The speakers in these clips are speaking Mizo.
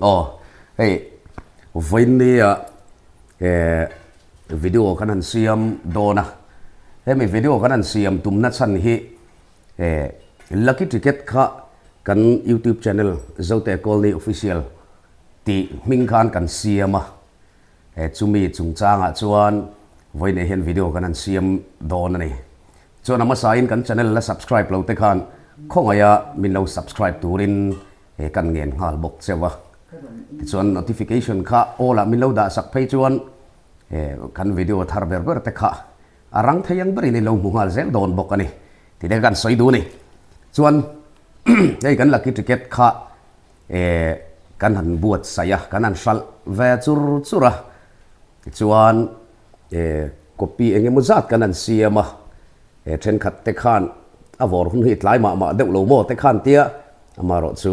Aw hei vawiinnia eh video kan han siam dawn a, hemi video kan han siam tumna chhan hi eh lucky ticket kha kan youtube channel Zote Colony Official tih hming khan kan siam a, eh chumi chungchangah chuan vawiinah hian video kan han siam dawn a ni. Chuan a hmasain kan channel la subscribe lo te khan khawngaiha min lo subscribe turin he kan ngen nghal bawk cheu a. Tichuan notification kha all ah min lo dah sak phei chuan he kan video thar ber ber te kha a rang thei ang berin in lo hmu nghal zel dawn bawk a ni tih te kan sawi duh a ni. Chuan hei kan lucky ticket kha eh kan han buatsaih a, kan han hralh ve chur chur a. Tichuan eh copy eng emaw zat kan han siam a, eh thenkhat te khan a vawr hun hi tlai mah mah deuh lo maw te khan tia amaherawh chu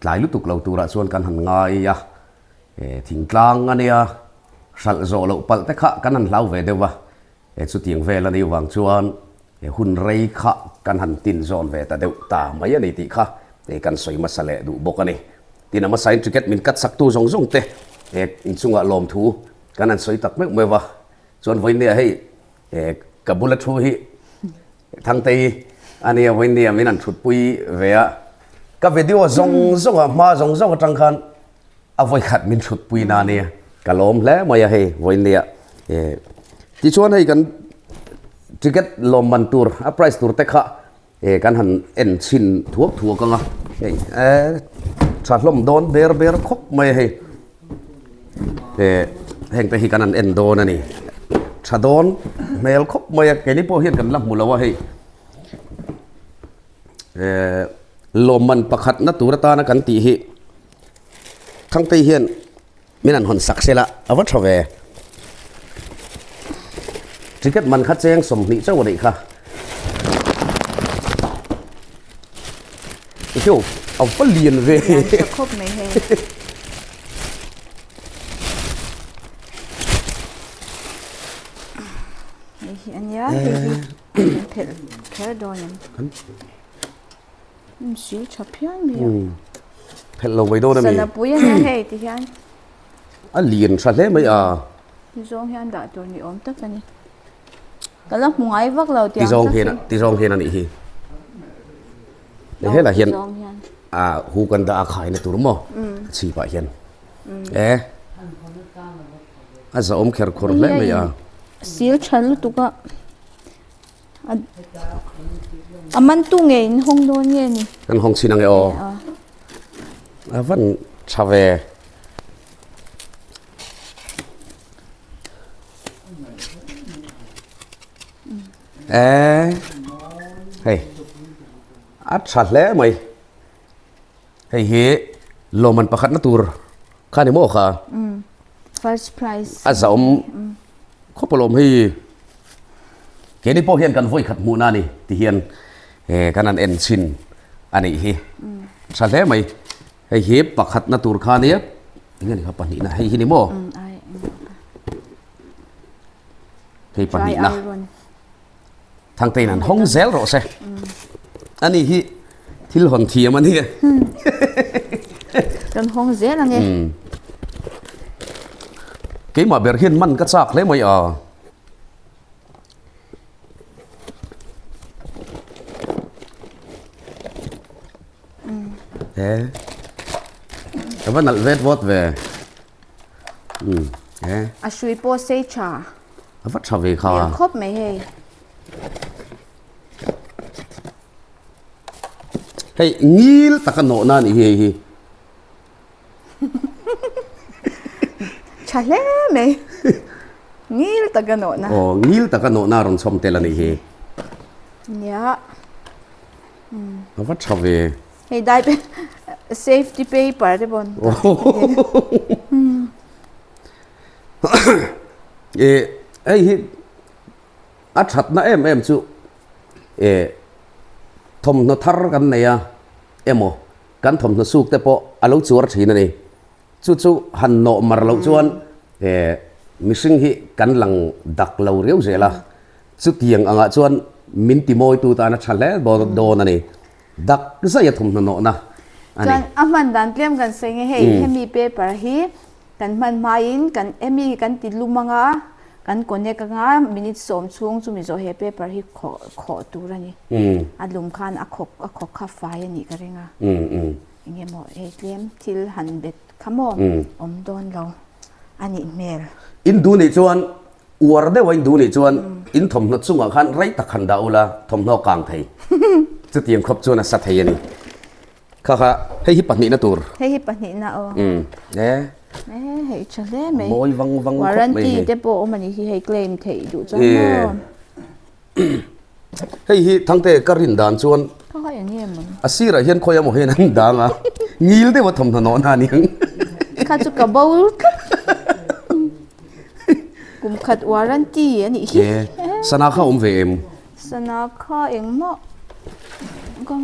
tlai lutuk lo turah chuan kan han ngai a, eh thingtlang a nia hralh zawh loh palh te kha kan han hlau ve deuh a, eh chutiang vel a nih vang chuan eh hun rei kha kan han tin zawn ve ta deuh ta mai a ni tih kha eh kan sawi hmasa leh duh bawk a ni. Tin a hmasain ticket min cut sak tu zawng zawng te eh inchungah lawmthu Kan han sawi tak meuh meuh a, chuan vawinia hei ka bula thu hi Thangtei a nia vawinia min han thutpui ve a, ka video zawng zawng ah hma zawng zawng atang khan a vawikhat min thutpui na nia, ka lawm hle mai a hei vawinia tichuan hei kan ticket lawmman tur a price tur te kha E kan han en chhin thuak thuak ang a, hei e tha hlawm dawn ber ber khawp mai a hei e heng te hi kan han en dawn a ni tha dawn hmel khawp mai a keini pawh hian kan la hmu lo a hei e lawmman pakhat na tur atana kan tih hi Thangtei hian Min an hawn sak sela a va tha ve. Ticket man kha cheng 20 chauh a nih kha. Ehiu, a va lian ve. Lian tha khawp mai hei. Hei hi a nia, hei hi kan phelh kher dawn em. Sil tha phian mai a. Phelh lo mai dawn a mi. Sana pui a nia hei ti hian. A lian tha hle mai a. Ti zawng hian dah tur ni awm tak a ni. Ka la hmu ngai vak lo tiang tak hi. Ti zawng hian a nih hi. Helah hian a hu kan dah a khaina tur maw chhipah hian. E a zahawm kher khawr hle mai a. Sil tha lutuk a. A man tu nge in hawng dawn nge ni? Kan hawng chin ange aw. A van tha ve. E hei a tha hle mai. Hei hi lawmman pakhat na tur kha ni maw kha? First prize. A zahawm Khawp alawm hei keini pawh hian kan vawi khat hmuhna a ni ti hian kan han en chhin a nih hi tha hle mai hei hi pakhatna tur kha ania enge ni kha pahnihna hei hi ni maw hei pahnihna Thangtein an hawng zel rawh se ani hi thil hawn thiam a ni kan hawng zel ange keimah ber hian man ka chak hle mai a e ka va nalh vet vawt ve e a hrui pawh sei tha A va tha ve kha. Hmel khawp mai hei. Hei ngil taka nawhna a nih hi hei hi. Tha hle mai. Ngil taka nawhna. Aw ngil taka nawhna a rawn chhawm tel a nih hi. Nia. A va tha ve. Hei dai safety paper te pawh. E hei hi a thatna em em chu e thawmhnaw thar kan nei a emaw kan thawmhnaw suk te pawh a lo chuar thin a ni chu chu han nawh mar loh chuan e mihring hi kan lang dak lo riau zel a chutiang angah chuan min ti mawitu tan a tha hle dawn a ni dak zai a thawmhnaw nawhna. A ni. Chuan a hman dan tlem kan sawi nge hei hemi paper hi kan hman hmain kan hemi hi kan ti lum anga kan connect anga minute sawm chhung chumi zawh he paper hi khawh khawh tur a ni. A lum khan a khawk a khawk kha fai a nih ka ring a. Enge maw hei tlem thil han bet kha maw awm dawn lo a nih hmel. In duh nih chuan Uar deuh a in duh nih chuan in thawmhnaw chungah khan rei tak han dah ula thawmhnaw kang thei. Chutiang khawp chuan a sa thei a ni. Kha kha hei hi pahnihna tur. Hei hi pahnihna aw. Umm e. E hei tha hle mai. Mawi vang vang khawp mai hei. Warranty te pawh awm a nih hi hei claim theih duh chuan maw. Hei hi Thangte ka rin dan chuan a sirah hian khawi emaw hian an dang a, ngil deuha thawmhnaw nawh na a niang. Kha chu ka bo tlat. Kum khat warranty a nih hi. Sana kha awm ve em? Sana kha engmah ka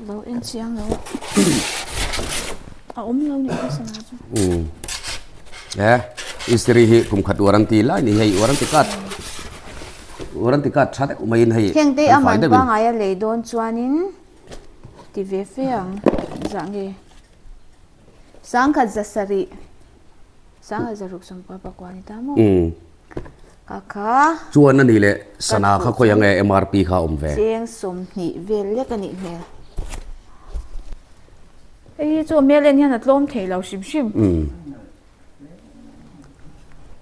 lo en chiang lo a. A awm lo nih kha sana chu. E, istiri hi kum khat warranty lai ni hei warranty card. Warranty card tha deuh maiin hei Heng te a man pangai a lei dawn chuanin ti ve fe ang zah nge sangkhat za sarih sangkhat za ruk sawmkua pakua ni ta maw ka kha chuan a nih leh sana kha khawi ang e MRP kha a awm ve cheng 20 vel lek a nih hmel hei hi chu a hmel en hian a tlawm thei lo hrim hrim.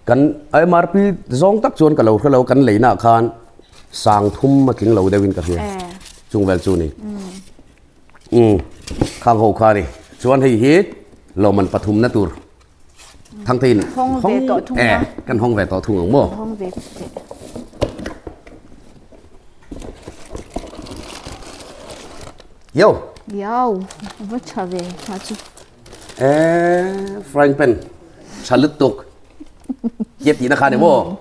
Kan MRP zawng tak chuan ka lo hre lo, kan leina ah khan sang thum a tling lo deuhin ka hria. Chung vel chu ni. Umm khang ho kha ni. Chuan hei hi lawmman pathumna tur Thangtein hawng ve tawh thung a. Kan hawng ve tawh thung ang maw? Hawng ve teh. Yo. Yo, va tha ve kha chu. Eh, frying pan tha lutuk kia tihna kha ni maw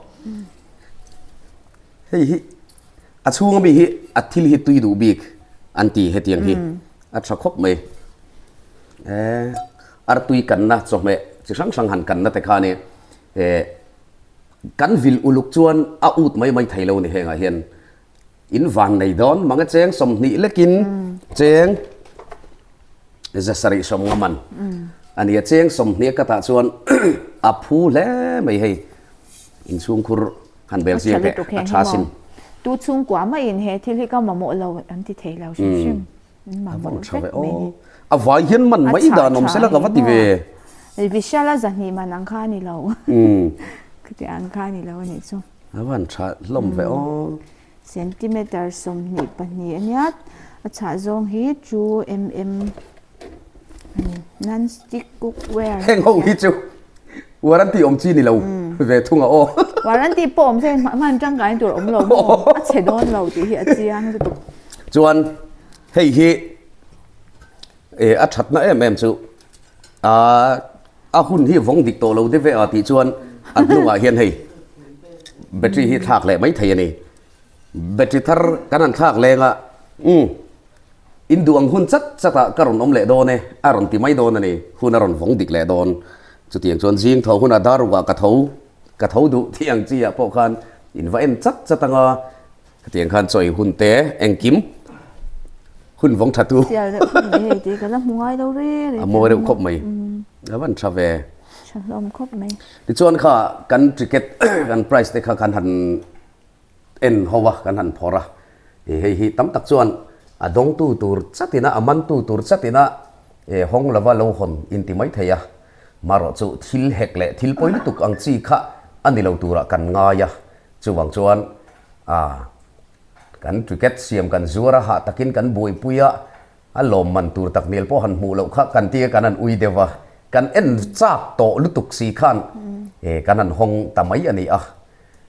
hei hi a chhung ami hi a thil hi tui duh bik an ti hetiang hi a tha khawp mai eh artui kanna chawhmeh chi hrang hrang han kanna te kha ni eh kan vil uluk chuan a ut mai mai thei lo ni hengah hian In van nei dawn mang e cheng 20 lekin cheng zasarih sawm nga man a nia cheng 20 a ka tah chuan a phu hle mai hei inchhungkhur han bel chiang teh a tha sin. Tu chhungkua maiin he thil hi ka mamawh lo an ti thei lo hrim hrim an mamawh vek mai ni. A vai hian man mai dan awm sela ka va ti ve. Vishal a zahnih man ang kha a ni lo. Khatiang ang kha a ni lo a nih chu. A van tha hlawm ve aw. Centimeter 22 a nia, a chhah zawng hi 2 mm a ni. Non-stick cookware. Heng ho hi chu warranty awm chi ni lo ve thung a aw. Warranty pawh awm se hman tangkai tur awm lo maw? A chhe dawn lo tih hi a chiang lutuk. Chuan hei hi a thatna em em chu a A hun hi vawng dik tawh lo deuh ve a tih chuan a hnungah hian hei battery hi thlak leh mai thei a ni. Battery thar kan han thlak leng a, umm in duh ang hun chat chat ah ka rawn awm leh dawn e a rawn ti mai dawn a ni, hun a rawn vawng dik leh dawn. Chutiang chuan zing tho hunah dar rukah ka tho ka tho duh tih ang chi ah pawh khan in va en chat chat ang a. Hetiang khan chawi hun te engkim hun vawng tha tu. Sial deuh khawp mai hei tih ka la hmu ngai lo reng reng. A mawi reuh khawp mai. A van tha ve. Tha hlawm khawp mai. Tichuan kha kan ticket kan price te kha kan han en ho a kan han phawrh a. Hei hi tam tak chuan a dawngtu tur chatina a mantu tur chatina hawng lova lo hawn inti mai thei a. Marawh chu thil hek leh thil pawi lutuk ang chi kha a ni lo turah kan ngai a. Chuvang chuan a kan ticket siam kan zuar a, hah takin kan buaipui a, a lawmman tur tak hmel pawh han hmuh loh kha kan tia kan han ui deuh a, kan en chak tawh lutuk si khan e kan han hawng ta mai a ni a,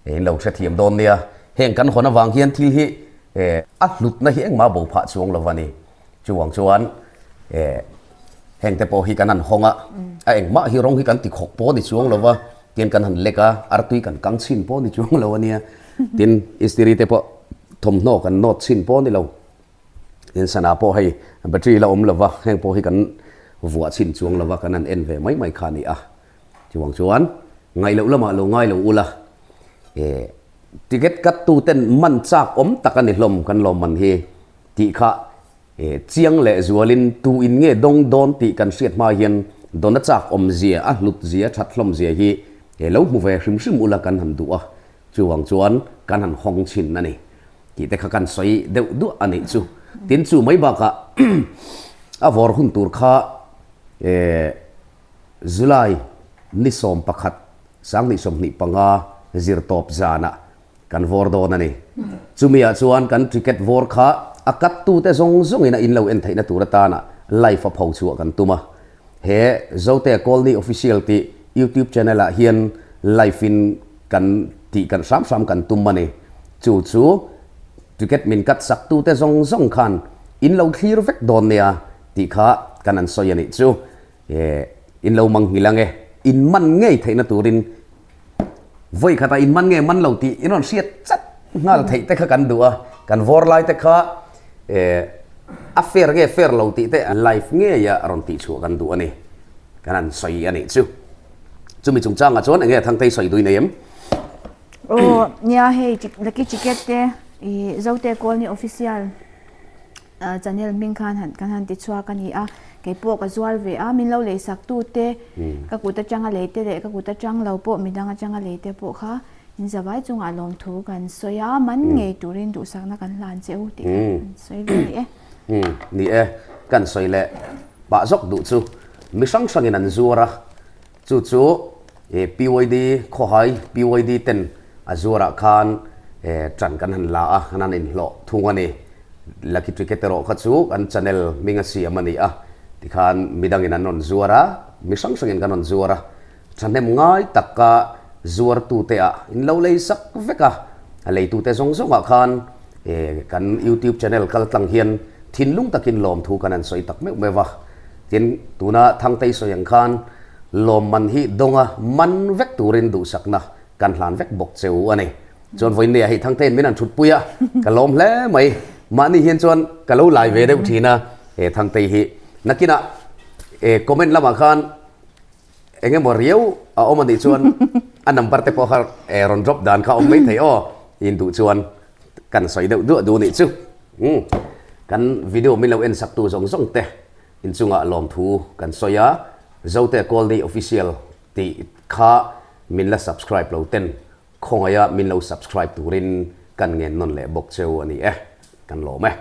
e in lo hrethiam dawn nia, heng kan hawn avang hian thil hi e a hlutna hi engmah bo phah chuang lo va ni. Chuvang chuan eh heng te pawh hi kan han hawng a, a engmah hi rawng hi kan ti khawk pawh ni chuang lo va, tin kan han lek a, artui kan kang chhin pawh ni chuang lo a nia, tin istiri te pawh thawmhnaw kan nawt chhin pawh ni lo, tin sana pawh hei battery la awm lo va, heng pawh hi kan vuah chhin chuang lo va, kan han en ve mai mai kha a ni a. Chuvang chuan ngaih loh lamah lo ngai lo ula, eh ticket cut tu ten man chak awm tak a ni hlawm kan lawmman hi. Tih kha Chiang leh zualin tu in nge dawng dawn tih kan hriat hma hian dawna chak awmzia, a hlutzia, a that hlawmzia hi lo hmu ve hrim hrim ula kan han duh a, chuvang chuan kan han hawng chhin a ni tih te kha kan sawi deuh duah a nih chu. Tin chu mai bakah a vawr hun tur kha July ni 11, 2025 zirtawp zanah Kan vawr dawn a ni. Chumi ah chuan kan ticket vawr kha a cut tute zawng zawngin a in lo en theihna tur atana live a pho chhuah kan tum a. He Zote Colney Official tih YouTube channel ah hian live in kan tih kan hram hram kan tum a ni. Chu chu ticket min cut sak tute zawng zawng khan in lo thlir vek dawn nia tih kha kan an sawi a nih chu. In lo mang nghilh ang e. In man ngei theihna turin Vawi khatah in man nge man lo tih in rawn hriat chat nghal theih te kha kan duh a, kan vawr lai te kha a fair nge fair lo tih te live ngeia rawn tih chhuah kan duh a ni, kan han sawi a nih chu. Chumi chungchangah chuan enge Thangtei sawi dui nei em? Aw nia hei Lucky Ticket te i Zote Colony Official Channel hming khan han kan han ti chhuak a ni a, kei pawh ka zuar ve a, min lo lei sak tu te, ka kut atanga lei te leh ka kut atang lo pawh midang atanga lei te pawh kha in zavai chungah lawmthu kan sawi a, man ngei turin duhsakna kan hlan che u tih kha kan sawi ve ni e. Ni e, kan sawi leh pah zawk duh chu mi hrang hrangin an zuar a, Chu chu PYD khawhai PYD ten a zuarah khan ṭan kan han la a, an han inhlawh thung a ni. Lucky Ticket erawh kha chu kan channel hming a siam a ni a, tikhan midangin an rawn zuar a, mi hrang hrangin kan rawn zuar a, ṭhahnem ngai taka zuartute ah in lo lei sak vek a, a leitute zawng zawngah khan kan YouTube channel kal tlang hian thinlung takin lawmthu kan han sawi tak meuh meuh va. Tin, tuna Thangtei sawi ang khan lawmman hi dawnga man vek turin duhsakna kan hlan vek bawk che u a ni. Chuan vawiin hei Thangteiin min han thutpui a, ka lawm hle mai. Mahni hian chuan ka lo lai ve deuh thin a, he Thangtei hi. Nakinah comment lamah khan eng emaw riau a awm a nih chuan a number te pawh kha rawn drop dan kha a awm mai thei aw, in duh chuan kan sawi deuh duah duh a nih chu. Kan video min lo en sak tu zawng zawng te inchungah lawmthu kan sawi a, Zote Colney Official tih kha min la subscribe lo ten khawngaih a min lo subscribe turin kan ngen nawn leh bawk cheu a ni e, kan lawm e.